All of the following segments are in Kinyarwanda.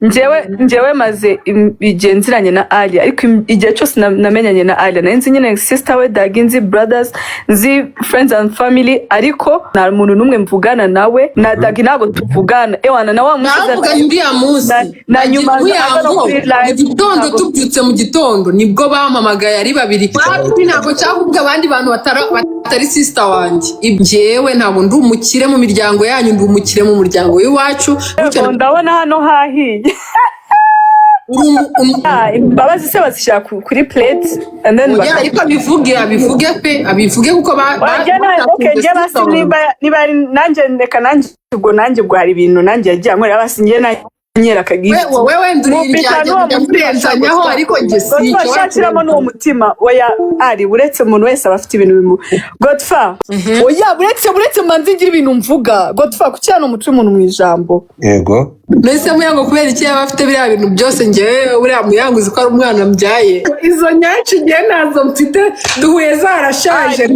Njyewe maze igihe nziranye na Alia, ariko igihe cyose namenyanye na Alia nari nzi nyine sister we Dagi, nzi brothers, nzi friends and family, ariko nta muntu n'umwe mvugana nawe. Na Dagi ntabwo tuvugana, ewana na wa munsi Navuga uriya munsi na nyuma Muyango aza no kuri mu live gitondo ntabwo tubyutse mu gitondo nibwo bampamagaye ari babiri. Wapi, ntabwo nshaka abandi bantu batari sister wanjye. Njyewe ntabwo ndi umukire mu miryango yanyu, ndi umukire mu muryango w'iwacu. Bityo Yego, ndabona hano hahiye. Uri Ah, imbabazi se bazishyira kuri plate and then Oya, ariko abivuge, abivuge pe, abivuge kuko Wanjye na okay, batakunze njye basi sister wanjye. Niba ari nanjye, reka nanjye ubwo hari ibintu nanjye yagiye ankorera, basi njye nanyera akagift. Wowe wenda uri Mupita indyarya n'uwo kujya mutima. kurenzanyaho, ariko njye sinshobora Shakiramo n'uwo kurenzanya. mutima. Oya ari uretse umuntu wese aba afite ibintu bimu Godfa, oya, buretse manze ngira ibintu mvuga. Godfa, kuki hano umuca umuntu mu ijambo? Yego. Mbese Muyango kubera iki yaba afite biriya bintu byose? Njyewe buriya Muyango uzi ko ari umwana mbyaye? Izo nyanshi njyewe ntazo mfite, duhuye zarashaje.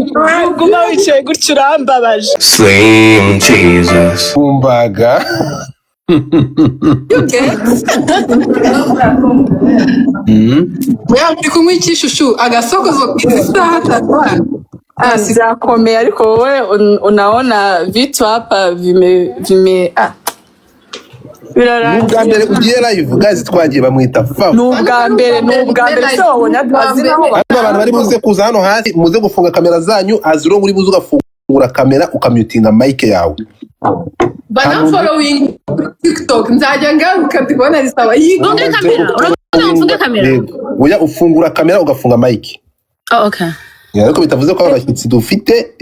Uguma wicaye gutyo urambabaje. Slim Jesus. Kumbaga. You get? Muyango, uri kunywa iki shushu? Agasokozo k'isaha tatu. Ah, byakomeye, ariko wowe unaona vitu hapa vime ah. Ni ubwa Birarangiye. mbere ugiye live, guys. Twagiye, bamwita Fafa. Ni ubwa mbere, ni ubwa mbere se wabonye azi naho? Hano abantu bari buze kuza hano hasi, muze gufunga kamera zanyu. Aziro uri buze ugafungura kamera, ukamutinga mic yawe. Banamfollowing kuri TikTok, nzajya ngaruka ndikubona risaba yiga. Mfunge kamera? Uravuga ngo mfunge kamera? Yego. Oya, ufungura kamera ugafunga mic. Oh, okay. Yeah, ariko bitavuze ko abashyitsi dufite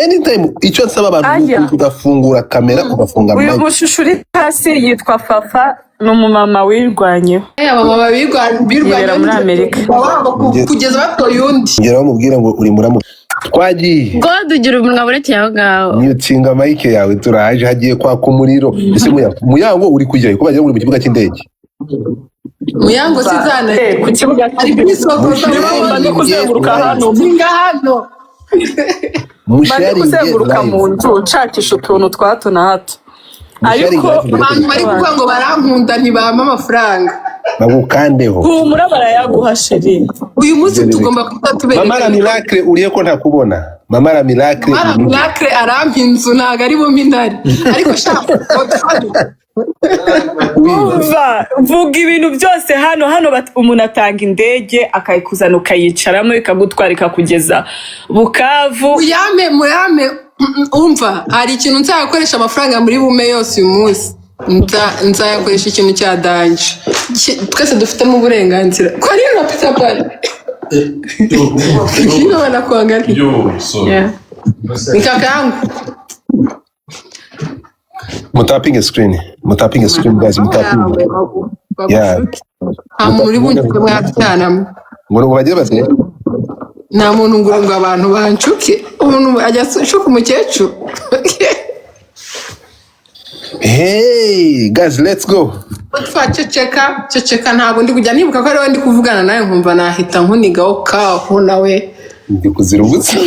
anytime. Icyo nsaba abantu ni Aya. ugafungura kamera, ugafunga Uyu mic. mushushu uri hasi yitwa Fafa, ni umumama wirwanyeho. Abamama Yibera birwanya muri Amerika. wabo kugeza batoye undi. Ngera bamubwira ngo uri muramu, twagiye. God, ugira umunwa burekeye aho ngaho. Mutinga mic yawe, turaje, hagiye kwaka umuriro. Ese Muyango uri kujyayo ko bagira ngo uri mu kibuga cy'indege? Muyango sizana. Ku kibuga Ari kwisokoza. Mba ndi kuzenguruka hano. Singa hano. Mba ndi Musharinge kuzenguruka live. mu nzu nshakisha utuntu twa hato na hato, ariko Musharinge live. Abantu bari kuvuga ngo barankunda, ntibampa amafaranga. Bagukandeho. Humura, barayaguha chérie. Uyu munsi tugomba kuba tubereka. Mama la Miracle, uriye ko ntakubona? Mama la Miracle. Mara Miracle arampa inzu, ntabwo ari bumpe intare, ariko shaka Godfather. Umva, vuga ibintu byose hano. Hano umuntu atanga indege akayikuzana, ukayicaramo, ikagutwara ikakugeza Bukavu. Muyame, muyame. Umva, hari ikintu nzayakoresha amafaranga muri bume yose uyu munsi. Nzayakoresha ikintu cya danger. Twese dufitemo uburenganzira. Kwa nini unapita pale? Nini wanakuangalia? Yo, sorry. Yeah. Ni kaka yangu. Mutapinge screen, mutapinge screen guys, mutapinge. Yeah. Nta muntu uri buncuke mwabyana. Ngo bagire bate? Nta muntu ngo abantu bancuke. Umuntu ajya ashuka umukecuru. Hey guys, let's go. Twa ceceka, ceceka, ntabwo ndi kujya nibuka ko ariwe ndi kuvugana nawe, nkumva nahita nkunigaho kaho nawe. Ndi kuzira ubusa,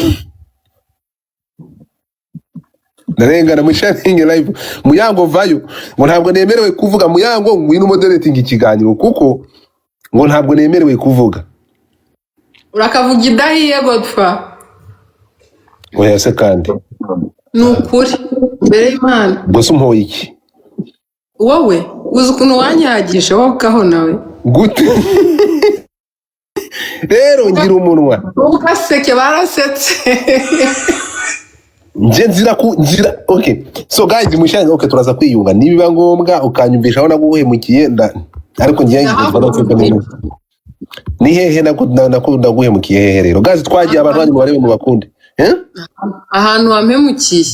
ndarengana. Musharinge live. Muyango, vayo, ngo ntabwo nemerewe kuvuga. Muyango, ngwino moderating ikiganiro kuko ngo ntabwo nemerewe kuvuga. Urakavuga idahiye, Godfa. Oya se kandi. Ni ukuri mbere y'Imana. Ubwo se umpoye iki? Wowe uzi ukuntu wanyagije wowe ukaho nawe. Gute rero ngira umunwa? Wowe ugaseke, barasetse. Nje nzira ku nzira. Okay, so guys, musharinge. Okay, turaza kwiyunga nibiba ngombwa, ukanyumvisha aho naguhemukiye nda, ariko ngiye ni hehe naguhemukiye hehe rero? Guys, twagiye, abantu banyu mubarebe, mubakunde, eh? Ahantu wampemukiye,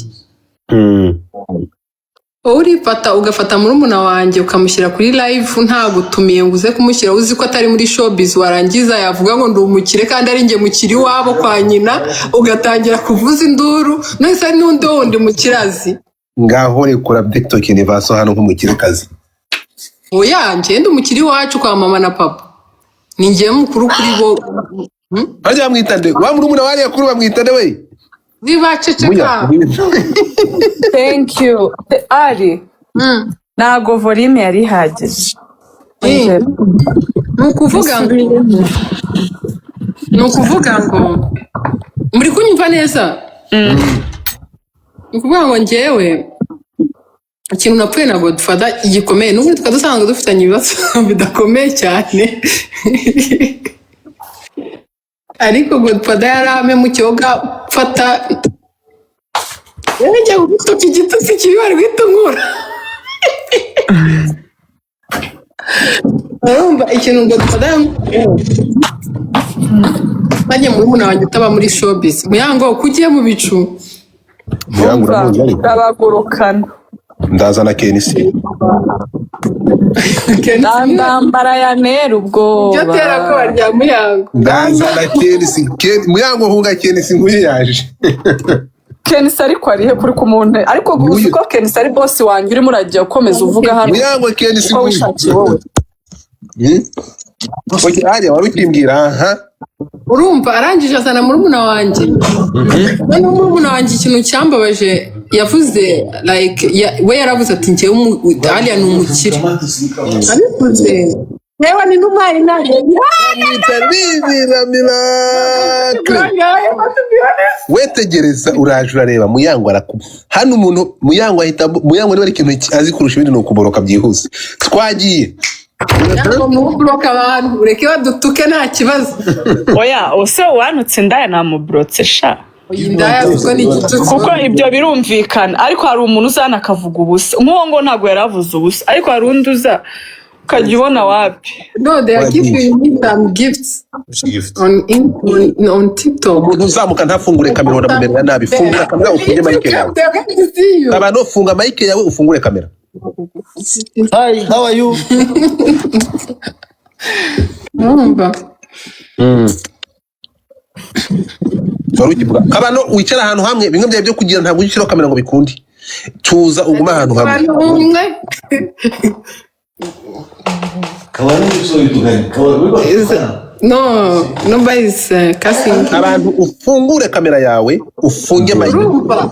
wowe urifata ugafata murumuna wanjye ukamushyira kuri live ntagutumiye ngo uze kumushyira, uzi ko atari muri showbiz. Warangiza yavuga ngo ndi umukire kandi ari njye mukiri iwabo kwa nyina, ugatangira kuvuza induru. None se n'undi wundi mukirazi? Ngaho rekura TikTok ni hano nk'umukirekazi. Oya, njye ndi umukire iwacu kwa mama na papa, ni njye mukuru kuri bo. Harya bamwita nde wa murumuna wariya kuri? Bamwita nde we? Niba ceceka. Thank you, Ari. Ntabwo volume yari ihagije. Ni ukuvuga ngo muri kunyumva neza? Ni ukuvuga ngo njyewe ikintu napfuye na Godfather gikomeye, n'ubundi tukaba dusanzwe dufitanye ibibazo bidakomeye cyane, ariko Godfather yarame mu cyoga fata njya gutuka igitutsi kibi bari guhita nkura. Urumva ikintu Godfather yankoreye, nanjye murumuna wanjye utaba muri showbiz, Muyango, ko ugiye mu bicu? Muyango uramuzi ariko? Urabagurukana. Ndazana Kenisi. Ndambara ya nera Iryo ubwoba. terabwoba rya Muyango. Ndazana Kenisi. Muyango, hunga, Kenisi nguyu yaje. Kenisi ariko arihe kuri ku muntu? Ariko uzi ko Kenisi ari boss wanjye, urimo urajya ukomeza uvuga hano Muyango, Kenisi uko nguyu. wishakiye wowe. Okay, Ariya wari ukimbwira aha. Urumva arangije azana murumuna wanjye. Noneho murumuna wanjye, ikintu cyambabaje yavuze, like we yaravuze ati njyewe Aliya ni umukire. Abivuze yewe ni n'umwari nanjye. Bamwita Bibira Miracle. Wetegereza, uraje urareba Muyango arakuba hano umuntu. Muyango ahita, Muyango niba ari ikintu azi kurusha ibindi ni ukuboroka byihuse. Twagiye. Ntabwo muburoka abantu, ureke badutuke, nta kibazo. Oya, use uwantutse indaya namuburotse sha. Iyi ndaya kuko ni igitutsi. Kuko ibyo birumvikana, ariko hari umuntu uzana akavuga ubusa nk'uwo ngo ntabwo yari avuze ubusa, ariko hari undi uza ukajya ubona wapi. No, they are giving me some gifts on TikTok. Umuntu uzamuka ntafungure kamera uramumerera nabi. Fungura kamera, ufunge mic yawe. They are going to see you. Abantu, funga mic yawe, ufungure kamera. Hi, how are you? Urumva. Wari ukivuga Kabano, wicara ahantu hamwe. Bimwe byawe byo kugira ntabwo ujya ushyiraho kamera ngo bikunde. Tuza ugume ahantu hamwe. Abantu umwe. Kabano Kabano. No, nobody is cussing. Abantu, ufungure kamera yawe, ufunge mic. Urumva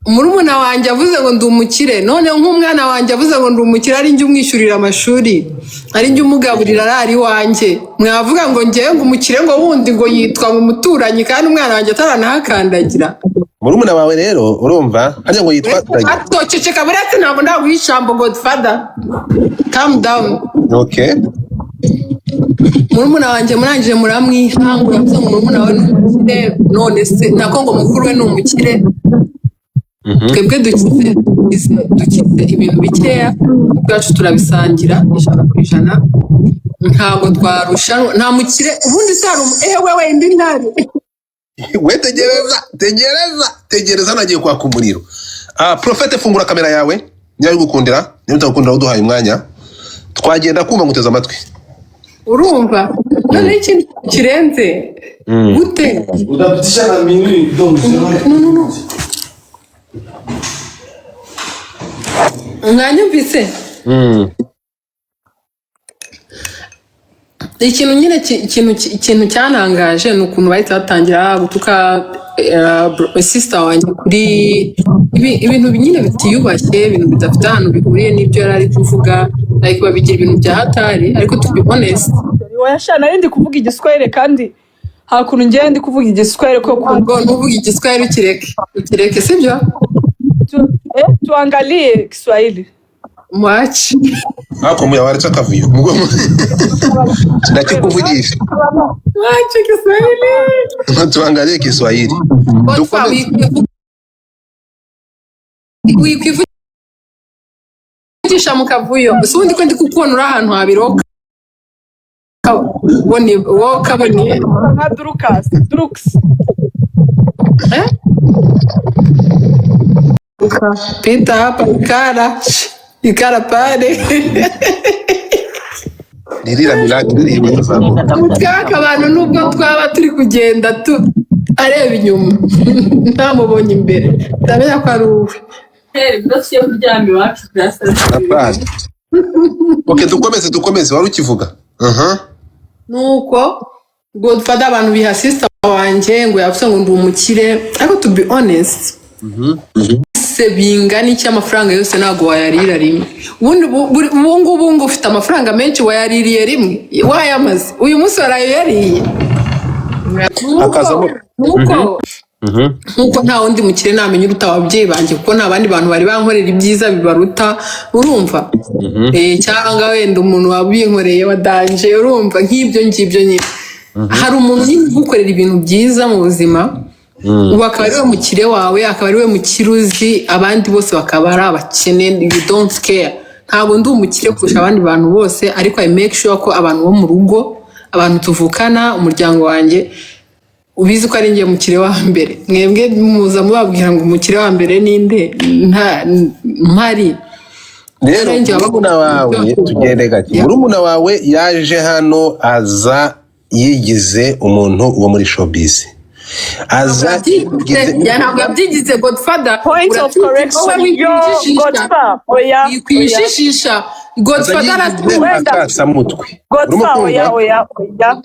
murumuna wanjye avuze ngo ndi umukire. None nk'umwana wanjye avuze ngo ndi umukire, ari njye umwishyurira amashuri, ari njye umugaburira, arari iwanjye, mwavuga ngo ngewe ngo umukire ngo wundi ngo yitwa mu muturanyi, kandi umwana wanjye ataranahakandagira. Murumuna wawe rero, urumva hariya ngo yitwa Dagi. Atoceceka buretse, ntabwo ndaguha ijambo. Godfather, calm down. Okay. Murumuna wanjye murangije muramwiha ngo yavuze ngo murumuna wawe ni umukire. None se nako ngo mukuru we ni umukire. Twebwe dukize ibintu bikeya, ubwacu turabisangira 100%. Ntabwo twarushanwa, nta mukire. Ubundi se hari ehe wewe indi ntare. We tegereza, tegereza, tegereza, nagiye kwaka umuriro. Ah, Profete, fungura kamera yawe niba bigukundira. Niba utagukundira, uduhaye umwanya twagenda kumva nguteze amatwi. Urumva noneho ikintu kirenze gute? Utapitisha na minute donc. No, no, no. Mwanyumvise? Ikintu nyine ikintu cyantangaje ni ukuntu bahita batangira gutuka sister wanjye kuri ibintu nyine bitiyubashye, ibintu bidafite ahantu bihuriye n'ibyo yari ari kuvuga, like babigira ibintu bya hatari. Ariko to be honest, Oya sha, nari ndi kuvuga igiswahili, kandi nta kuntu ngewe ndi kuvuga igiswahili ko Ntabwo nuvuga igiswahili, ukireke, ukireke, sibyo? Tuangalie Kiswahili. Mwachi. Ariko muya waretse akavuyo ndakikuvugisha. Mwachi Kiswahili. Tuangalie Kiswahili. Godfa, Dukomeze. Wikwivugisha mu kavuyo. Ese ubundi ko ndi kukubona uri ahantu habiroka kabone, wowe kabone. Nka Drukas Drux. Eh? Pita hapa ikara ikara pale. Ririra Miracle ririra. Mutwaka abantu nubwo twaba turi kugenda tu areba inyuma ntamubonye imbere, ndamenya ko ari uwe. Apana. Okay, dukomeze, dukomeze, wari ukivuga aha. Nuko Godfather, abantu biha sister wanjye ngo yavuze ngo ndi umukire, ariko to be honest, Byose bingana iki, amafaranga yose ntabwo wayarira rimwe. Ubundi ubu ngubu ngo ufite amafaranga menshi, wayaririye rimwe, wayamaze uyu munsi, warayariye. Hakazamo Nuko nkuko nta wundi mukire namenya uruta ababyeyi banjye, kuko nta bandi bantu bari bankorera ibyiza bibaruta, urumva? Cyangwa wenda umuntu wabinkoreye wa danger, urumva, nk'ibyo ngibyo nyine. Hari umuntu nyine ugukorera ibintu byiza mu buzima, ubu akaba ari we mukire wawe, akaba ari we mukire uzi, abandi bose bakaba ari abakene. You don't care. Ntabwo ndi umukire kurusha abandi bantu bose, ariko I make sure ko abantu bo mu rugo, abantu tuvukana, umuryango wanjye ubizi ko ari njye mukire wa mbere. Mwebwe muza mubabwira ngo umukire wa mbere ninde, nta mpari. Rero Nanjye murumuna wawe, tugende gake. Murumuna wawe yaje hano, aza yigize umuntu wo muri showbiz, aza yigize Ntabwo yabyigize, Godfather. Point of correction, yo Godfa, oya, oya. Kwishishisha aza Godfather yigize aratumva. Wenda. akasamutwe. Urimo Godfa, oya. kumva? Oya, oya.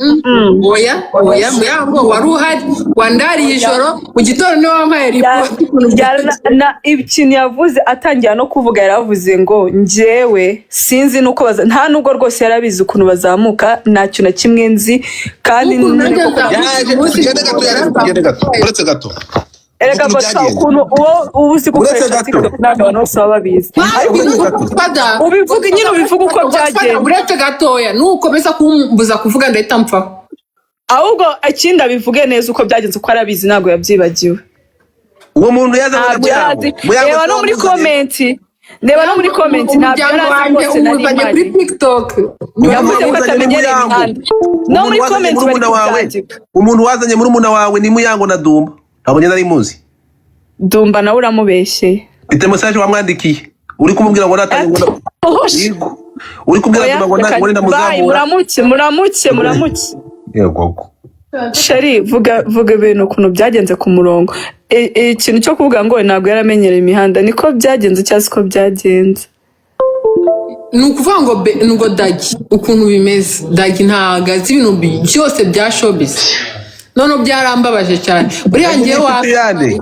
Oya, oya, muyango, wari uhari, wandariye ijoro, mu gitondo niwe wampaye ripoti ukuntu byagenze. Na ikintu yavuze atangira no kuvuga, yaravuze ngo njyewe sinzi nuko baza, nta nubwo rwose yarabizi ukuntu bazamuka, nta kintu na kimwe nzi kandi Ukuntu nyine nanjye koko nzamuka Yaje umunsi. tugende gato, yaje tugende gato, uretse gato. Erega Ukuntu Godfa, byagenze. ukuntu uwo uba uzi Uretse gukoresha gato. TikTok, ntabwo abantu bose baba babizi. Ariko Uretse gato. Godfather, ubivuga nyine, ubivuga uko Godfather, byagenze. Uretse gatoya, nukomeza kumbuza kuvuga ndahita mpfaho. Ahubwo ikindi, abivuge neza uko byagenze, uko arabizi, ntabwo yabyibagiwe. Uwo muntu yazanye na Ntabwo Muyango. yarazi. Muyango Reba no muri wamuzanye. comment, reba no muri comment, ntabwo Umuryango yarazi wanjye rwose nari uwuzanye kuri mpari. TikTok. Yavuze ko Umuntu wazanye ni atamenyereye Muyango. imihanda. No muri Umuntu wazanye comment bari murumuna wawe, kubyandika. umuntu wazanye murumuna wawe ni Muyango na Dumba. Ntabwo njye nari muzi. Dumba nawe uramubeshyeye. Mfite message wamwandikiye uri kumubwira ngo natanye ngo Yego. Uri kubwira Oya, Dumba ngo reka ngo bye. ndamuzamura. Muramuke, muramuke, muramuke. Yego. Chéri, vuga, vuga ibintu ukuntu byagenze ku murongo. Ikintu cyo kuvuga ngo ntabwo yaramenyereye imihanda, niko byagenze cyangwa siko byagenze? Ni ukuvuga ngo ngo Dagi, ukuntu bimeze, Dagi ntabwo azi ibintu byose bya showbiz. Noneho byarambabaje cyane buriya ngewe wa Inshuti yande.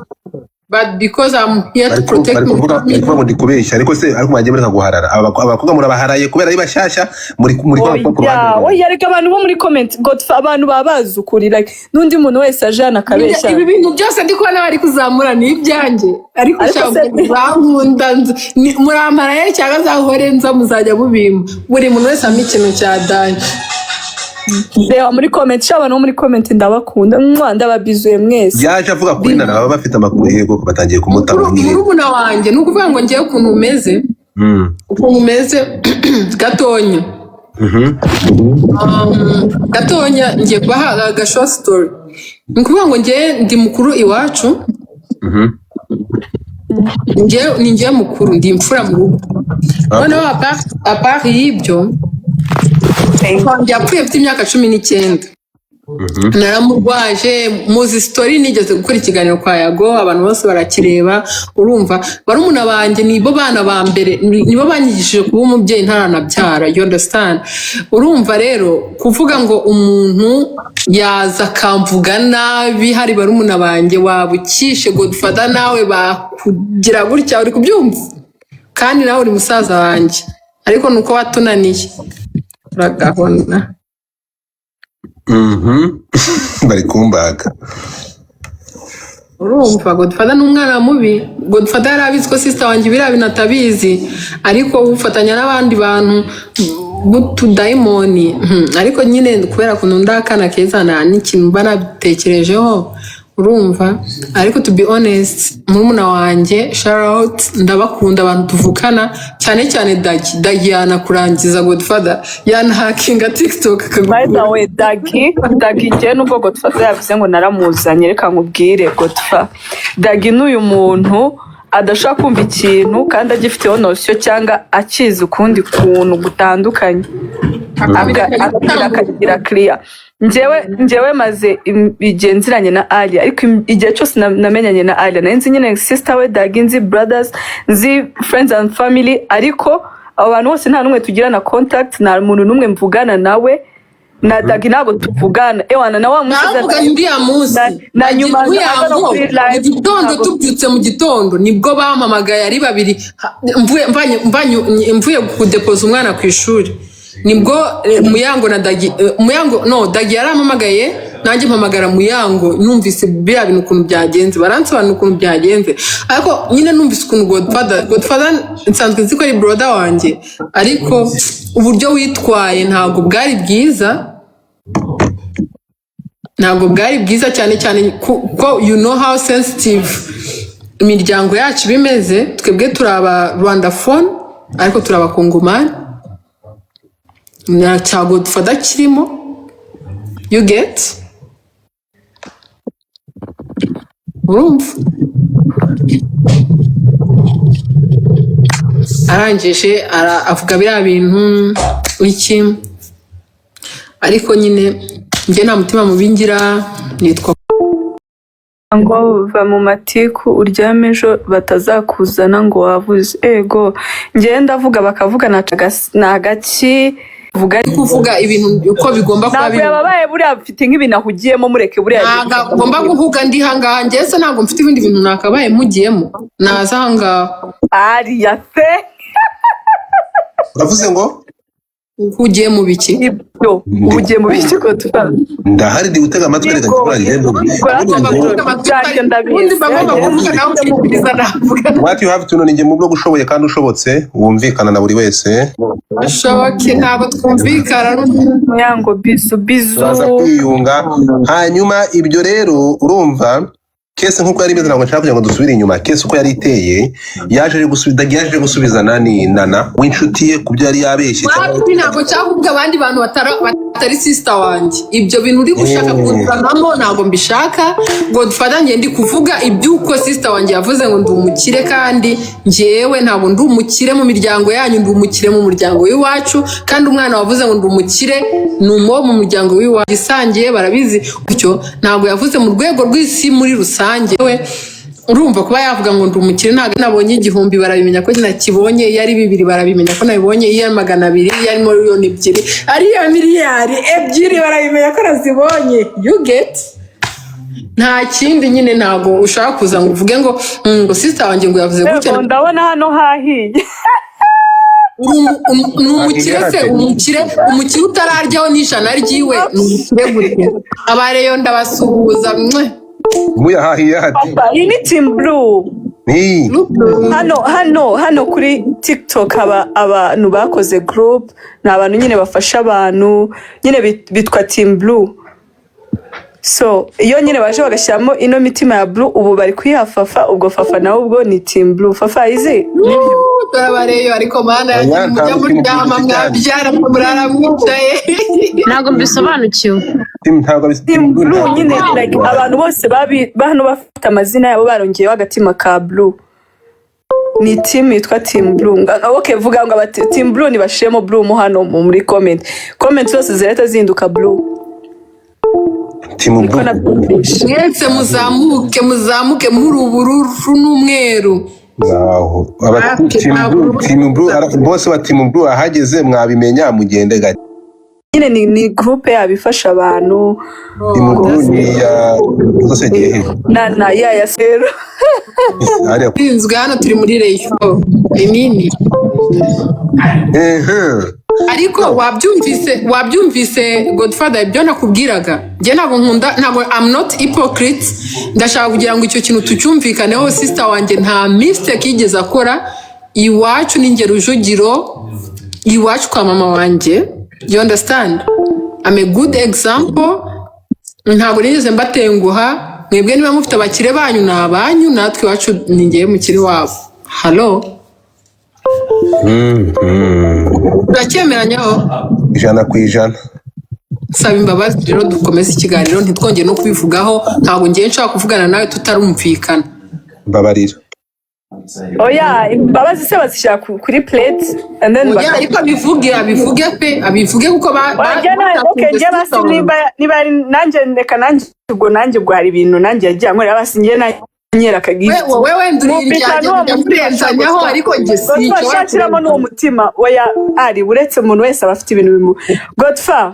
But because I'm here to Bari protect bari my kuvuga, bari family. kuvuga ngo ndi kubeshya, ariko se, ariko mwagiye mureka guharara. Aba bakobwa murabaharaye kubera ari bashyashya, muri kwa ku Oya. ruhande rwawe. Oya, reka abantu bo muri comment, Godfa, abantu baba bazi ukuri, like n'undi muntu wese aje hano akabeshya. Ibi bintu byose ndi kubona bari kuzamura ni ibyanjye, ariko Ariko ushaka bankunda muramparaye cyangwa nzahore nza muzajya mubimpa, buri muntu wese ampa ikintu cya danger. Reba muri comment sha, abantu bo muri comment ndabakunda, mwa ndababizuye mwese. Yaje avuga kuri Nana, baba bafite amakuru. Yego, ko batangiye kumuta mu nkiko. Murumuna wanjye, ni ukuvuga ngo ngewe ukuntu umeze, ukuntu umeze gatonya, gatonya ngiye kubaha aga short story. Ni ukuvuga ngo ngewe ndi mukuru iwacu. Ngewe ni ngewe mukuru, ndi imfura mu rugo. Noneho à part y'ibyo, papa wanjye yapfuye mfite imyaka 19, naramurwaje. Muzi story, nigeze gukora ikiganiro kwa Yago, abantu bose barakireba, urumva? Barumuna banjye nibo bana ba mbere, nibo banyigishije kuba umubyeyi ntaranabyara, you understand? Urumva rero, kuvuga ngo umuntu yaza akamvuga nabi hari barumuna banjye, waba ukishe Godfather, nawe bakugira gutya, uri kubyumva? Kandi nawe uri musaza wanjye, ariko nuko watunaniye uragahona. Bari kumbaga. Urumva, Godfather ni umwana mubi. Godfather yari abizi ko sister wanjye biriya bintu atabizi, ariko ufatanya n'abandi bantu b'utudayimoni. Ariko nyine kubera ukuntu ndi akana keza, nta n'ikintu mba nabitekerejeho, urumva? Ariko to be honest, murumuna wanjye, shout, ndabakunda abantu tuvukana, cyane cyane Dagi. Dagi yanakurangiza, Godfather, yanahakinga TikTok By the akagukura. way, Dagi, Dagi, njyewe nubwo Godfather yavuze ngo naramuzanye, reka nkubwire, Godfa, Dagi ni uyu muntu adashobora kumva ikintu kandi agifiteho notion cyangwa akizi ukundi kuntu gutandukanye, akabwira akagira clear. Njyewe maze igihe nziranye na Alia, ariko igihe cyose namenyanye na Alia, nari nzi nyine sister we Dagi, nzi brothers, nzi friends and family, ariko abo bantu bose nta n'umwe tugirana contact, nta muntu n'umwe mvugana nawe. Na Dagi ntabwo tuvugana, ewana na wa musize. Navuga uriya munsi Na nyuma Muyango aza no kuri mu live, gitondo, ntabwo- tubyutse mu gitondo nibwo bampamagaye ari babiri, mvuye kudepoza umwana ku ishuri, nibwo Muyango na Dagi, Muyango, no, Dagi yarampamagaye, nanjye mpamagara Muyango. Numvise biriya bintu ukuntu byagenze, baransobanura ukuntu byagenze, ariko nyine numvise ukuntu Godfather nsanzwe nzi ko ari brother wanjye, ariko uburyo witwaye ntabwo bwari bwiza, ntabwo bwari bwiza, cyane cyane ko you know how sensitive imiryango yacu iba imeze. Twebwe turi aba Rwandophone, ariko turi abakongomani, nta cya Godfather kirimo, you get? Urumva, arangije avuga biriya bintu iki, ariko nyine njye nta mutima mubi ngira, nitwa Ngo va mu matiku uryame, ejo batazakuzana ngo wavuze. Ego, njyewe ndavuga bakavuga, ni agaki vuga. Kuvuga ibintu uko bigomba kuba Ntabwo biri. yababaye, buriya mfite nk'ibintu ahugiyemo, mureke buriya. Ntabwo ngomba guhuga ndi ahangaha njye se? Ntabwo mfite ibindi bintu nakabaye mugiyemo naza ahangaha? Ariya se. Uravuze ngo? Uhugiye mu biki? Ibyo uhugiye mu biki ko tuba Ndahari, ndi gutega amatwi, reka nkurangire mvuge. Ugomba Ahubwo gutega amatwi byanjye, ndabizi. Ubundi mba ngomba kuvuga nawe ukikiriza, navuga. What you have to know ni njye mu bwo gushoboye kandi ushobotse wumvikana na buri wese. Bishoboke ntabwo twumvikana. Muyango, bisous, bisous. Turaza kwiyunga hanyuma. Ibyo rero urumva case nk'uko yari imeze, ntabwo nshaka kugira ngo dusubire inyuma. Case uko yari iteye, yaje gusubiza nani, Nana w'inshuti ye, ku byo yari yabeshye cyangwa Wapi, ntabwo nshaka kuvuga abandi bantu batari sister wanjye. Ibyo bintu uri gushaka kuzanamo ntabwo mbishaka, Godfather. Njye ndi kuvuga iby'uko sister wanjye yavuze ngo ndi umukire, kandi njyewe ntabwo ndi umukire mu miryango yanyu, ndi umukire mu muryango w'iwacu. Kandi umwana wavuze ngo ndi umukire ni uwo mu muryango w'iwacu isangiye, barabizi gutyo. Ntabwo yavuze mu rwego rw'isi muri rusange. We urumva kuba yavuga ngo ndi umukire, ntabwo nabonye 1000 barabimenya ko nakibonye, iyo ari 2 barabimenya ko nabibonye, iyo ari 200, iyo ari 2 miliyoni, ariyo miliyari 2 barabimenya ko nazibonye, you get? Nta kindi nyine, ntabwo ushaka kuza ngo uvuge ngo ngo sister wanjye ngo yavuze gutya. Yego, ndabona hano hahiye. Ni umukire se? Umukire utararyaho n'ijana ryiwe ni umukire gute? Abareyo ndabasuhuza mwe. Muyahahiye hati. Iyi ni team blue. Ni Hano kuri TikTok haba abantu bakoze group, ni abantu nyine bafasha abantu nyine bitwa team blue. So iyo nyine baje bagashyiramo ino mitima ya blue, ubu bari kuyiha Fafa, ubwo Fafa nawe ubwo ni team blue. Fafa izi. Turabareyo, ariko Mana yanjye, Oya, mujya ntabwo muryama team blue. Mwabyara murara mwicaye. Ntabwo mbisobanukiwe. Team ntabwo Team blue ntabwo nyine, like abantu bose babi hano bafite amazina yabo barongeyeho agatima ka blue, ni team yitwa team blue. Okay, vuga ngo aba team blue nibashiremo blue mo hano muri comment zose zirahita zihinduka blue. Team Niko blue. nabyumvishe. Mwese muzamuke, muzamuke muri ubururu n'umweru. Ngaho aba Ati, team blue, team blue, bose wa team blue ahageze mwabimenya, mugende gake. Nyine ni groupe yabo ifasha abantu. Team blue ni ya zose yagiye he? Na ya sero. Hariya. Inzwe hano turi muri reyo nini. Ariko wabyumvise Godfather, ibyo nakubwiraga, njye ntabwo nkunda, ntabwo, I'm not hypocrite. Ndashaka kugira ngo icyo kintu tucyumvikaneho. Sister wanjye nta mistake yigeze akora. Iwacu ni njye Rujugiro, iwacu kwa mama wanjye, you understand? I'm a good example, ntabwo nigeze mbatenguha. Mwebwe niba mufite abakire banyu ni abanyu, natwe iwacu ni njyewe mukiri wabo. Hello, turacyemeranyaho? 100%. Saba imbabazi rero, dukomeze ikiganiro, ntitwongere no kubivugaho. Ntabwo ngiye nshaka kuvugana nawe tutarumvikana. Mbabarira. Oya, imbabazi se bazishyira kuri plate and then Oya, ariko abivuge pe, abivuge kuko Wajya na okay, njye basi niba ari nanjye, reka nanjye ubwo, nanjye ubwo hari ibintu nanjye yagiye ankorera, basi njye nanyera akagift. Wowe wenda uri Mupita iryarya n'uwo mujya mutima. murenzanyaho, ariko njye Godfa, sinshobora. shakiramo n'uwo mutima. Oya, ari uretse umuntu wese aba afite ibintu bimu Godfa.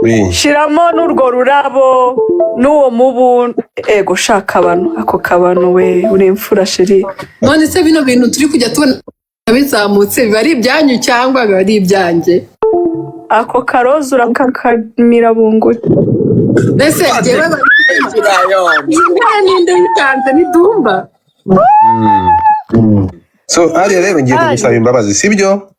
Oui. Shiramo n'urwo rurabo n'uwo mubu. Ego, shaka abantu, ako kabano we, uri imfura, chérie. None se bino bintu turi kujya tubona bizamutse, biba ari ibyanyu cyangwa biba ari ibyanjye? Ako karoza urakakamira bunguri. Mbese njyewe bari kwinjira iyi ndwara, ninde witanze? Ni Dumba. So Ariya rero, ngiye kugusaba imbabazi, sibyo?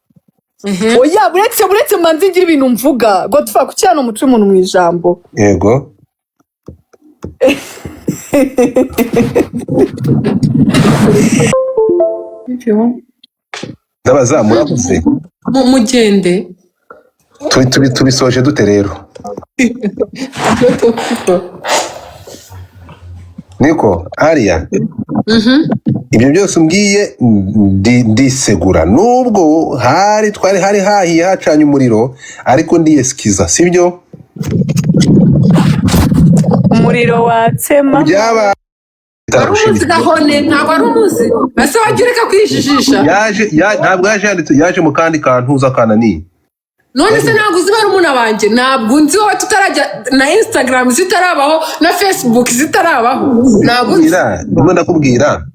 Oya, buretse mbanze ngira ibintu mvuga. Godfa, kuki hano umuca umuntu mu ijambo? Yego. Ndabaza, murakoze. Mugende. Tubisoje dute rero? Niko Ariya, ibyo byose umbwiye, ndisegura nubwo hari twari hari hahiye hacanye umuriro, ariko ndiyesikiza, sibyo? Umuriro watsema. Byaba Wari umuzi gahone, ntabwo wari umuzi. Ese wajya ureka kwijijisha? Yaje ntabwo yaje yanditse, yaje mu kandi kantu uza kananiye. None se ntabwo uzi barumuna banjye? Ntabwo unzi wowe, tutarajya na Instagram zitarabaho na Facebook zitarabaho, ntabwo unzi. Ndakubwira, ndimo ndakubwira,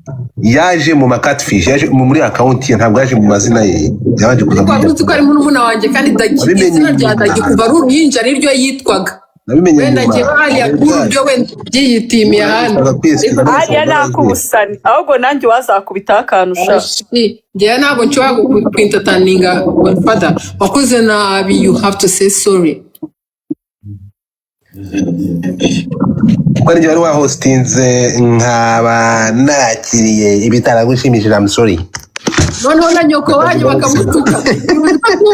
yaje mu ma catfish, yaje muri account ye, ntabwo yaje mu mazina ye, yabanje kuza Ariko wari uzi ko ari murumuna wanjye kandi Dagi, Wabimenye izina rya nyuma. Dagi kuva ari uruhinja niryo yitwaga. Nabimenye Wenda nyuma. njyewe hariya kuri ibyo wenda byiyitimiye ahandi. Ariya nakubusani, ahubwo nanjye wazakubitaho akantu ushaka. Njyewe ntabwo nshobora kwintataninga Godfather. Wakoze nabi, you have to say sorry. Kuko ari njye wari wahostinze, nkaba nakiriye ibitaragushimishije, I'm sorry. Noneho na nyoko wanyu bakamutuka.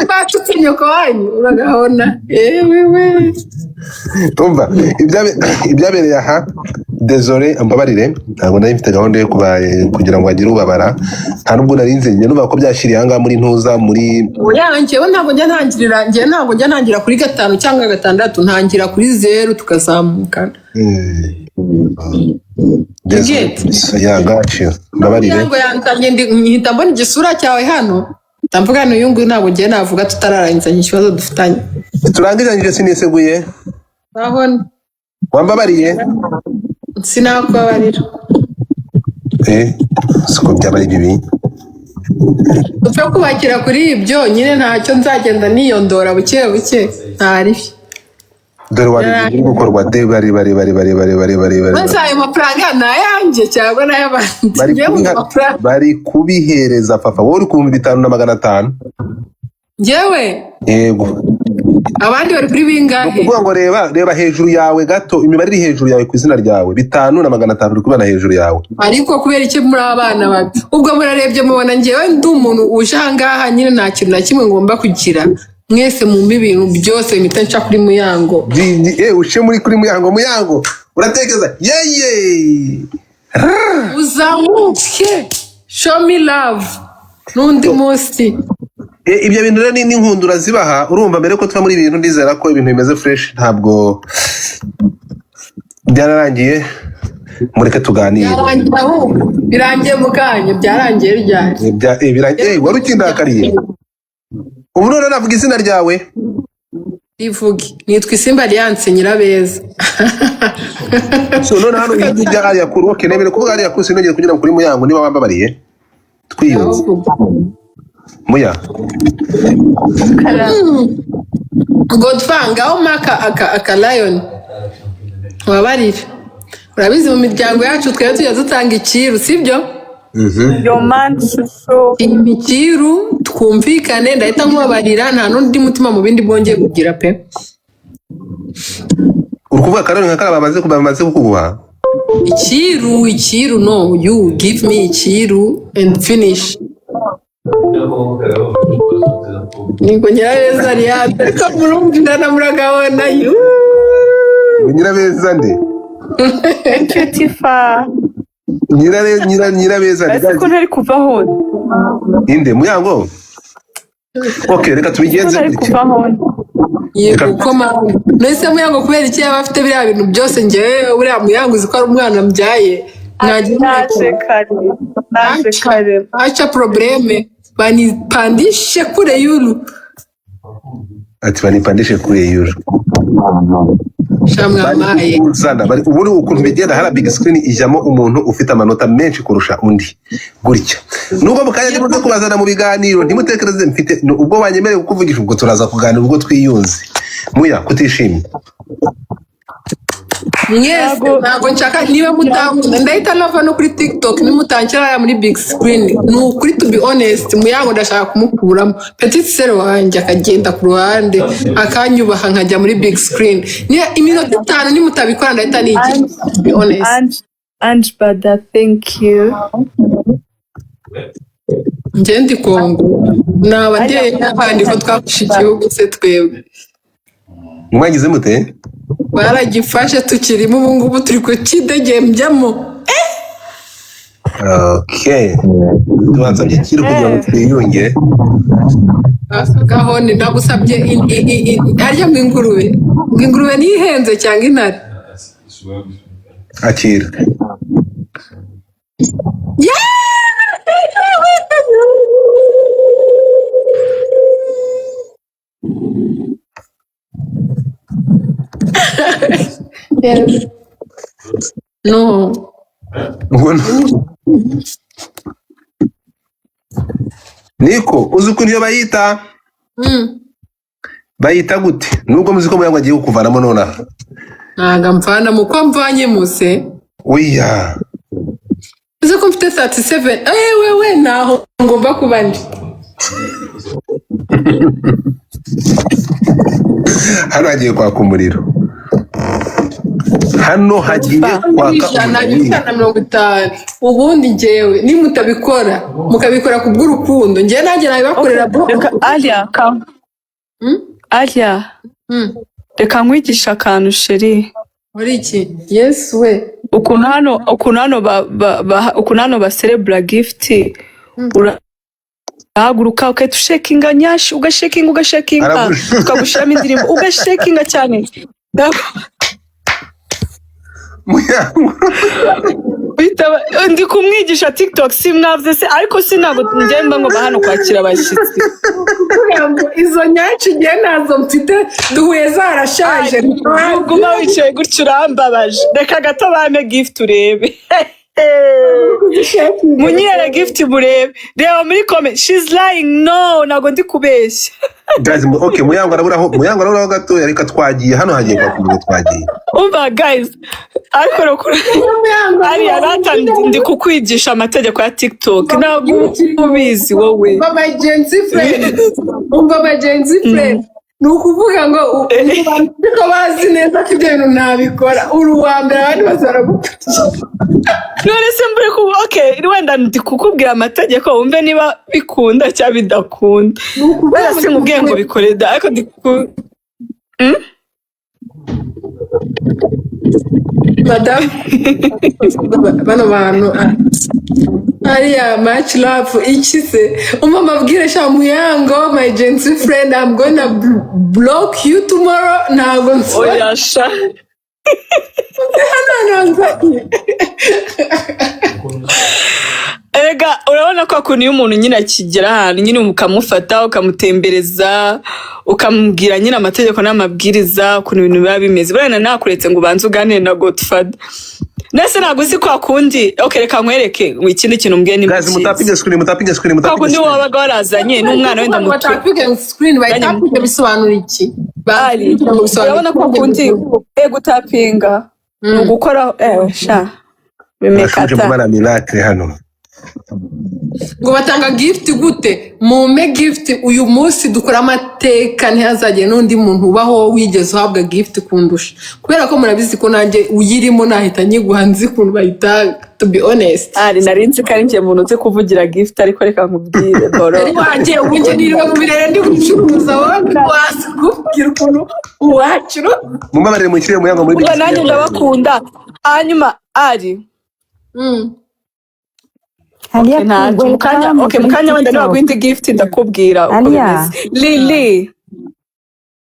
Batutse nyoko wanyu, uragahona yewe we. Umva, ibyabereye aha, désolé, mbabarire, ntabwo nari mfite gahunda yo kuba kugira ngo hagire ubabara, nta nubwo nari nzi. Njye numva ko byashiriye ahangaha muri ntuza muri Oya, njyewe ntabwo njya ntangirira, njyewe ntabwo njya ntangira kuri gatanu cyangwa gatandatu, ntangira kuri zeru tukazamukana. Désolé. Get. Yeah, got you. Mbabarire. Kugira ngo yanzanye mpita mbona igisura cyawe hano, ndavuga n'uyu nguyu ntabwo ngiye navuga tutararangizanya ikibazo dufitanye. Turangizanyije, siniseguye. Urabona. Wambabariye? Sinakubabarira. Siko byaba ari bibi. Upfe kubakira kuri ibyo nyine, ntacyo, nzagenda niyondora buke buke, ntaribi. Dore wari biri gukorwa de, bari bari bari bari bari bari bari bari. Maze ayo mafaranga ni ayanjye cyangwa ni ay'abandi? Bari Njyewe mu mafaranga. Bari kubihereza Fafa, wowe uri ku 5500. Njyewe? Yego. Abandi bari kuri Ni bingahe? ukuvuga ngo reba hejuru yawe gato, imibare iri hejuru yawe ku izina ryawe, 5500, uri kubona hejuru yawe. Ariko kubera iki muri abana babi? Ubwo murarebye mubona njyewe ndi umuntu uje ahangaha nyine, nta kintu na kimwe ngomba kugira, mwese mumpe ibintu byose, mpita nca kuri Muyango. Uce muri kuri Muyango. Muyango, uratekereza yeye. Uzamuke, show me love n'undi munsi. Ibyo bintu rero ni n'inkundura zibaha. Urumva, mbere ko tuva muri ibi bintu, ndizera ko ibintu bimeze fresh, ntabwo byararangiye, mureke tuganire. Byarangiye ahubwo, birangiye mu kanya. Byarangiye ryari? Wari ukindakariye, ubu none navuga izina ryawe. Rivuge, nitwa Isimba Alliance Nyirabeza. So none hano ibintu bya Ariya Kuru, okay, nemere kuvuga Ariya Kuru, sinongeye kugira ngo kuri Muyango, niba wambabariye twiyunze. Muya. Godfa, ngaho maka aka lion wabarire. Urabizi mu miryango yacu twebwe tujya dutanga ikiru, sibyo? Yo man, shusho. Ikiru twumvikane, ndahita nkubabarira, nta n'undi mutima mu bindi bwongeye kugira pe. Uri kuvuga karori nka kariya bamaze kukuguha. Ikiru, ikiru, no, you give me ikiru and finish. Niko Nyirabeza Ariane, ariko murumvirana, muragabona yu. Nyirabeza nde? Thank you, Tifa. Nyirabeza nde? Ese ko ntari kuvaho? Inde Muyango? Okay, reka Ko tubigenze ntari gutya. kuvaho? Yego, ko mama mbese Muyango kubera iki yaba afite biriya bintu byose? Njyewe buriya Muyango uzi ko ari umwana mbyaye, mwagira Naje kare, naje kare. Acha problème, banipandishe kure yulu. Ati banipandishe kure yuru. Sha Bari mwamaye. kukuzana, bari ubundi ukuntu bigenda hariya, big screen ijyamo umuntu ufite amanota menshi kurusha undi gutya. Nubwo mu kanya ndimo kubazana mu biganiro, ntimutekereze mfite ubwo wanyemereye kukuvugisha, ubwo turaza kuganira ubwo twiyunze. Muya kutishimye. Mwese Ntabwo ntabwo nshaka. Niba mutankunda, ndahita nava no kuri TikTok. Nimutanshyira hariya muri big screen, ni ukuri, to be honest, Muyango ndashaka kumukuramo, petite sœur wanjye akagenda ku ruhande akanyubaha, nkajya muri big screen. Niba iminota 5 nimutabikora, ndahita nigira, Ange to be honest. Ange Ange Bada, thank you. Njye ndi Kongo, naba Ariya ndeye n'abandi ko twafashe igihugu se twebwe? Mwagize mute? Baragifashe, tukirimo ubu ngubu, turi kukidegembyamo. Okay, tubansabye kiri kugira ngo twiyunge. Gahoni, ndagusabye harya ngo ingurube, ngo ingurube niyo ihenze cyangwa intare? Akira. Yes. No. Niko uzi ukuntu iyo bayita bayita gute, nubwo muzi ko Muyango agiye kukuvanamo nonaha? Ntabwo mvana mu ko mvanye muse. Oya. Uzi ko mfite 37? Ewe we, ntaho ngomba kuba ndi. Hano hagiye kwaka umuriro, hano hagiye kwaka 100, umuriro. 150. Ubundi njyewe nimutabikora, mukabikora ku bw'urukundo, njyewe nanjye nabibakorera bro. Reka Alia ka Alia, reka nkwigishe akantu, chérie. Muri iki? Yes we. Ukuntu hano ukuntu hano baserebura gift, urahaguruka ugahita ushakinga nyashi, ugashakinga, ugashakinga, tukagushyiramo indirimbo, ugashakinga cyane. Muyango. Ndi kumwigisha TikTok, si mwavuze se? Ariko si ntabwo njye mba ngomba hano kwakira abashyitsi. Kugira ngo izo nyashi njye ntazo mfite, duhuye zarashaje. Uguma wicaye gutyo urambabaje. Reka gato bampe gift urebe. Munyere gift murebe. Reba muri comment, she's lying. No, ntabwo ndi kubeshya. Guys, okay, Muyango araburaho gatoya. Reka twagiye, hano hagiye kwaka umuriro, twagiye. Umva guys, ariko rukuru ariya rata, ndi kukwigisha amategeko ya TikTok, ntabwo ubizi wowe. Umva bagenzi friend, umva bagenzi friend, ni ukuvuga ngo ko bazi neza ko ibyo bintu ntabikora, uri uwa mbere, abandi bose baragukurikira. None se mbure ku okay, wenda ndi kukubwira amategeko, wumve niba bikunda cyangwa bidakunda. Wenda sinkubwiye ngo bikore da, ariko ndi ku Madamu, bano bantu, hariya much love iki se? Umva mbabwire sha, Muyango, my gentle friend, I'm gonna block you tomorrow. Ntabwo nsubira Oya sha. Hano nzanye. Erega urabona ko ukuntu iyo umuntu nyine akigera ahantu nyine, ukamufata, ukamutembereza, ukamubwira nyine amategeko n'amabwiriza, ukuntu ibintu biba bimeze. Buriya nakuretse ngo ubanze uganire na Godfather. Nese ntabwo uzi kwa kundi? Okay, reka nkwereke ikindi kintu mbwiye ni Guys, mutapinge screen, mutapinge screen, kwa mutapinge kundi screen. wabaga warazanye n'umwana wenda muto. Batapinge screen, bayitapinge bisobanura iki? Ali, urabona ko kundi gutapinga ni ugukora sha Nashuje bimekata. kubara miracle hano. Ngo batanga gift gute? Mumpe gift uyu munsi, dukora amateka, ntihazagire n'undi muntu ubaho wigeze uhabwa gift kundusha, kubera ko murabizi ko nanjye uyirimo nahita nyiguha, nzi ukuntu bayitanga, to be honest. Ali, nari nzi ko ari njye muntu uzi kuvugira gift, ariko reka nkubwire boro. Ari wanjye ubu njye niriwe mu birere ndi gucuruza, wowe wazi kubwira ukuntu uwacuruza. Mumbabarire mushyire Muyango muri big Ubwo nanjye screen. ndabakunda. Hanyuma Ali, Alia, okay, ntacyo mu kanya. welcome Okay, mu kuri kanya wenda TikTok. nibaguha indi gift ndakubwira uko Alia. bimeze. Lili.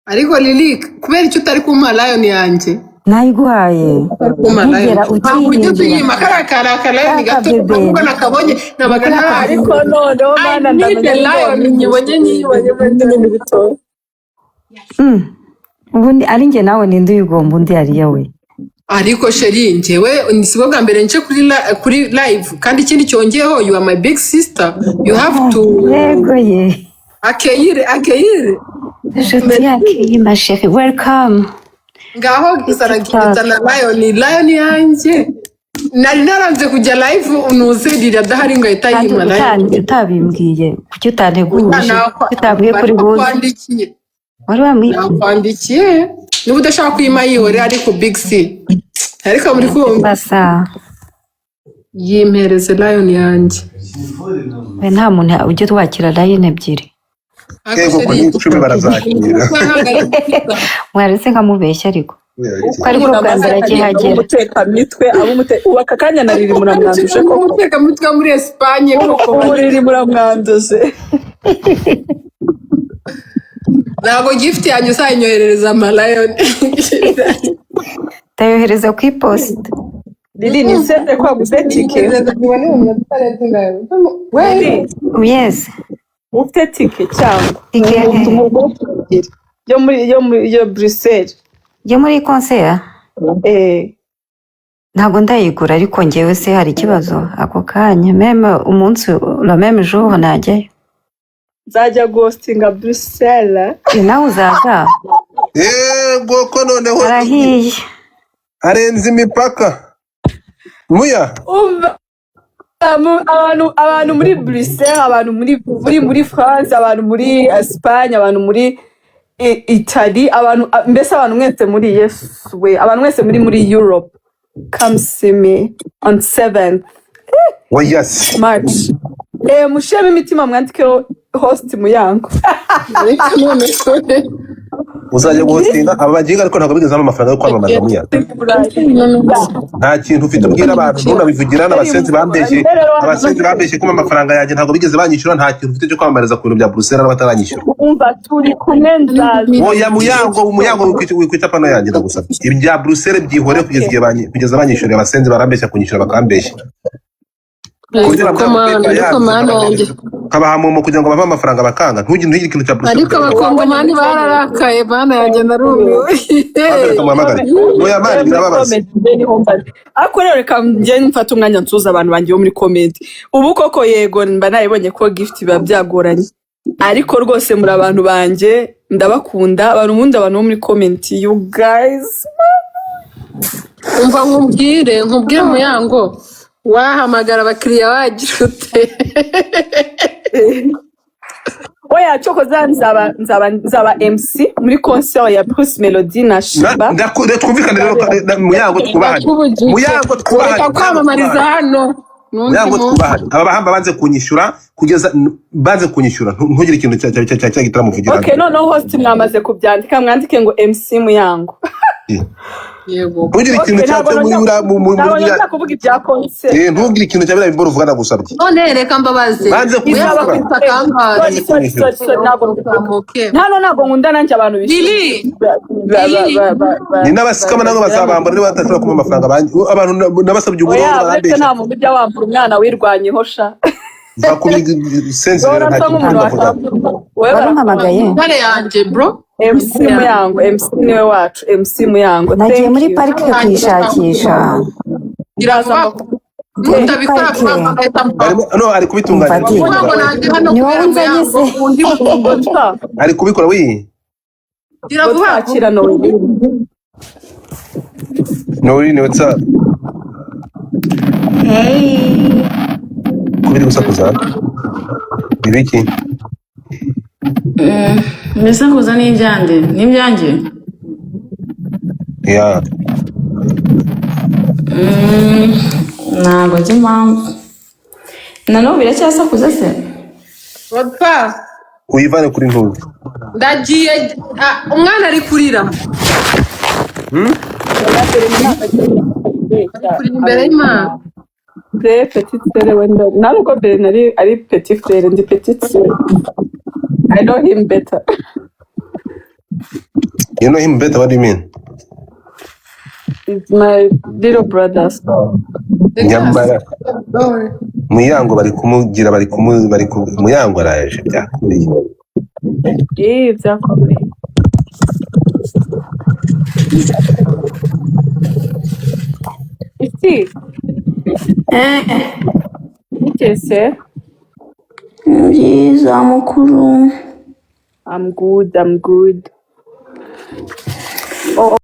Ariko Lili, kubera icyo utari kumpa lion yanjye? Nayiguhaye. Kumpa lion. Nkigera Ntabwo ujya ukirinjira. tuyima kariya kari akalion Kaka gato. bebe. Nubwo nakabonye nabaga Ariko ntarabibona. noneho I mana, need ndamenya a niba lion, nyibonye nyibonye. ibintu bitoya. Ubundi ari njye nawe, ninde uyigomba undi? Ariya we. Ariko chérie, njyewe ni sibwo bwa mbere nje kuri live, kandi ikindi cyongeyeho, you are my big sister, you have to Yego ye. Accueillir, accueillir. Inshuti yacu, ma chérie, welcome. Ngaho zana zana lion, lion yanjye. Nari naranze kujya live unuze rira adahari ngo ahita Kandi yima lion. Utabimbwiye, kuki utanteguje? Kuki utambwiye kuri buze? Nakwandikiye. Wari wambwiye. Nakwandikiye. Niba udashaka kuyima yihore, ariko big C, ariko muri kumva. Basa. Yimpereze lion yanjye. We, nta muntu ujya twakira lion ebyiri. Ariko Yego ko chérie, n'icumi barazakira. Mwaretse nkamubeshya, ariko ko aribwo bwa mbere akihagera. Umutekamitwe abumute ubu aka kanya na riri muramwanduje koko. Umutekamutwe wo muri Esipanye koko. Ubu riri muramwanduje. Ntabwo gift yanjye uzayinyoherereza ama lion. Ndayohereza ku iposita. Riri, nizere ko waguze tike. Riri, Yes. ufite tike cyangwa? Tike? Yo muri yo Bruxelles. Yo muri concert? Eh. Ntabwo ndayigura, ariko ngewe se hari ikibazo? Ako kanya, même umunsi, le même jour najyayo. Nzajya guhostinga Bruxelles. Nawe uzaza? Yego ko noneho. Arahiye. Arenze imipaka muya. Umva, abantu muri Bruxelles, abantu muri France, abantu muri Espagne, abantu muri Italy, abantu, mbese abantu mwese muri, Yesu we, abantu mwese muri Europe, come see me on 7th Oya se. March. Mushiremo imitima, mwandikeho host Muyango. Ariko none Uzajya guhostinga aba baginga, ariko ntabwo bigeze bampa amafaranga yo kwamamaza muya. Nta kintu ufite ubwira abantu, ntunabivugira. N'abasenzi bambeshye, abasenzi bambeshye kuma amafaranga yanjye, ntabwo bigeze banyishyura. Nta kintu ufite cyo kwamamariza ku bintu bya Bruxelles n'abataranyishyura. Umva, turi kumwe, nzaza. Oya Muyango, Muyango, wikwita pano yanjye, ndagusabye. Ibya Bruxelles byihore kugeza igihe kugeza banyishyuriye. Abasenzi barambeshya kunyishyura, bakambeshya kugira ngo Ariko mana, ariko mana yanjye. Nkabaha momo kugira ngo bampe amafaranga, bakanga. Ntugire ikintu cya Bruxelles. Ariko abakongomani bararakaye, mana yanjye, narumiwe. Reka muhamagare. Oya man, birababaza. Ariko rero reka njye mfate umwanya nsuhuza abantu banjye bo muri comment. Ubu koko, yego, mba nayibonye ko gift biba byagoranye, ariko rwose muri abantu banjye, ndabakunda. Abantu ubundi, abantu bo muri comment, you guys. Umva nkubwire Muyango, wahamagara abakiriya wagira ute? Oya, cyokoza nzaba MC muri concert ya Bruce Melody na Shiba. Twumvikane rero, Muyango, twubahane. Muyango, twubahane. Reka kwamamariza hano n'undi Muyango, munsi. twubahane. Aba bahamba banze kunyishyura, kugeza banze kunyishyura, ntugire ikintu cya gitaramo uvugira. Okay, noneho host mwamaze kubyandika, mwandike ngo MC Muyango. Yego. Ntugire ikintu Okay, cya ntabwo cyo muri ntabwo nongera kuvuga ibya concert. Ntugire ikintu cya biriya biboro uvuga, ndagusabye. None reka mbabaze. Banze Izaba kunyishyura. ku Kangahe? Sorry, sorry, sorry, sorry, ntabwo Okay. hano ntabwo nkunda nanjye abantu Lili. Ni n'abasikama nabo bazabambura niba badashobora kumpa amafaranga. Abantu nabasabye uburoro, Oya, uretse barambeshya. nta muntu ujya wambura umwana wirwanyeho sha. Va kuri sense rero, Wowe nta urasa kintu nk'umuntu ndavuga. wakwambura wowe. Warumpamagaye? Intare yanjye, bro. MC Muyango, MC niwe wacu, MC Muyango. Nagiye Thank muri you. parike kuyishakisha. Gira vuba, nutabikora Parike. vuba bagahita Barimo no ari kubitunganya. Umva di. Muyango nanjye hano Ni wowe kubera unzanye Muyango se? undi muntu. Godfa, Ari kubikora wi. Gira vuba. Godfa, Noeline. Noeline, what's up? Hey. Kubiri gusakuza ibiki? Mbese kuza ni ibyande? Ni ibyanjye? Yeah. Ntabwo nzi impamvu. Na n'ubu biracyasakuza se? Godfa, Uyivane kuri ntuzi. Ndagiye, umwana ari kurira. Ari kurira imbere y'Imana. De petite sœur wenda, ntabwo mbere nari ari petit frère, ndi petite sœur. I know him better. You know him better? What do you mean? He's my little brother, so. Nyamara Muyango bari kumugira, bari kumu bari ku Muyango araje, byakomeye. Eh, byakomeye. Isi bitese. Byiza mukuru. I'm good, I'm good. Oh,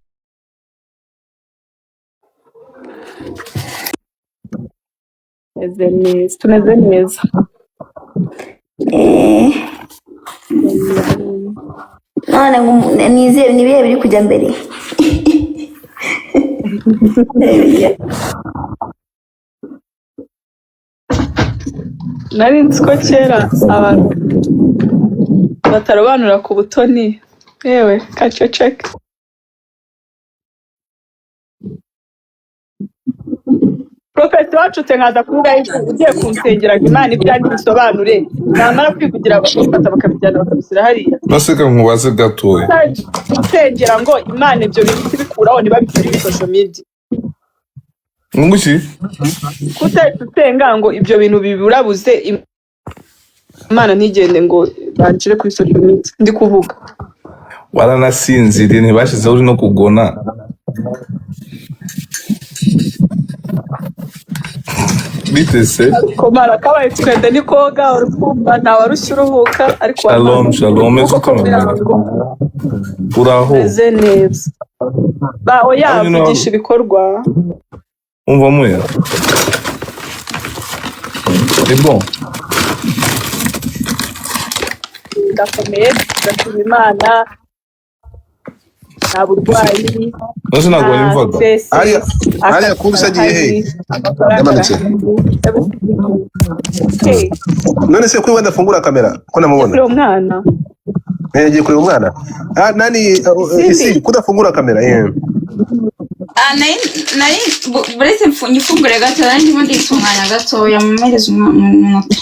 tumeze neza, tumeze neza. Eh, none ngo nizere ni ibihe biri kujya mbere? Nari nzi ko kera abantu batarobanura ku butoni, yewe kaceceke. Profeti wacu nkaza kuvuga yuko ugiye kunsengera ngo Imana ibyanjye bisobanure, namara kwivugira bakabifata bakabijyana bakabishyira hariya. Naseka nkubaze gatoya. Nsengera ngo Imana ibyo bintu ibikuraho ntibabishyire kuri social media. Nguki? Kutahita usenga ngo ibyo bintu biburabuze Imana ntigende ngo banshire kuri social media ndi kuvuga. Waranasinziriye ntibashyizeho uri no kugona. Bite se? Komara kabaye twende ni koga urukumva ntawarushya uruhuka ariko Shalom, shalom. Meze kuko ute mama? Uraho. meze neza. Ba oya Hanyuma vugisha ibikorwa. Umva muya. Ni bon. Ndakomeye, ndashima Imana, nta burwayi, Nose ntabwo nta wanyumvaga. stress, Ariya akazi kurusa agiye karahari, he? amafaranga Yamanutse. arahari. Hey, None se kuri we adafungura kamera ko namubona? kureba umwana. Eh, yagiye kureba umwana. Ah, nani Isimbi. isi kudafungura kamera eh. Ah, nari nari buretse nyifungure gato, nari ndimo nditunganya gatoya, mumpereze umunota.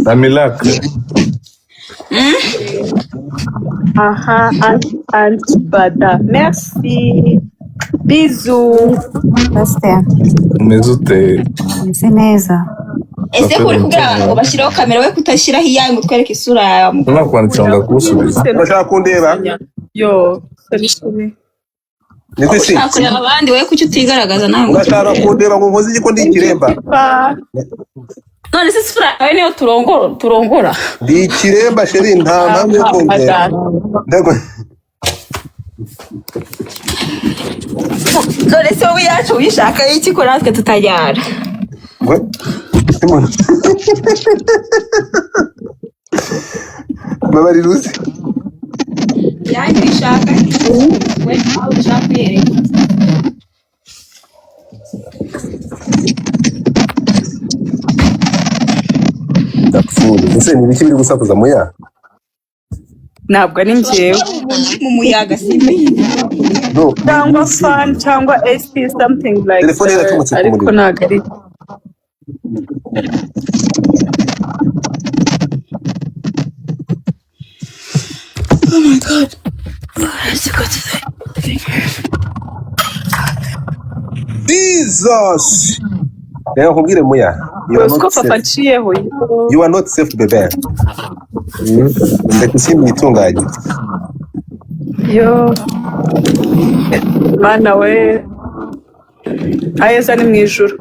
Amilak. Aha, anti bada. Merci. Bisous. Pasiteri, Umeze ute? meze neza. Ese ko uri kubwira abantu ngo bashyireho kamera, we kutashyiraho iyawe ngo utwereke isura yawe mukuru? Nakwandikira ngo ndakusubiza. Urashaka kundeba? Yo, sorry. Ni ku isi. Ushaka kureba abandi, wowe kuki utigaragaza nawe ngo Urashaka uturebe? kundeba ngo nkoze iki ko ndi ikiremba? Pa. None se isura yawe niyo turongora? Ndi ikiremba sheri, nta mpamvu yo kundeba. Bada. Ndago. None se wowe iyacu uyishaka iki ko natwe tutajyana? Ngwe. Simon. Babarira uzi. Yanjye uyishaka we nawe ushaka kuyereka. Ndapfuye. Ese ni ibiki biri gusakuza muya? Ntabwo ari njyewe. Mu muyaga simbizi. No, Cyangwa ni isi. fan cyangwa AC something like Telefone ye that. iracometse ku Ariko muriro. ntabwo ari. Oh my God. Let's go to the thing. Jesus! Reka nkubwire muya. You are Uzi ko not papa safe. aciyeho. You are not safe bebe. Ndeka isi mwitunganye. Yo, Mana we. Aheza ni mu ijuru.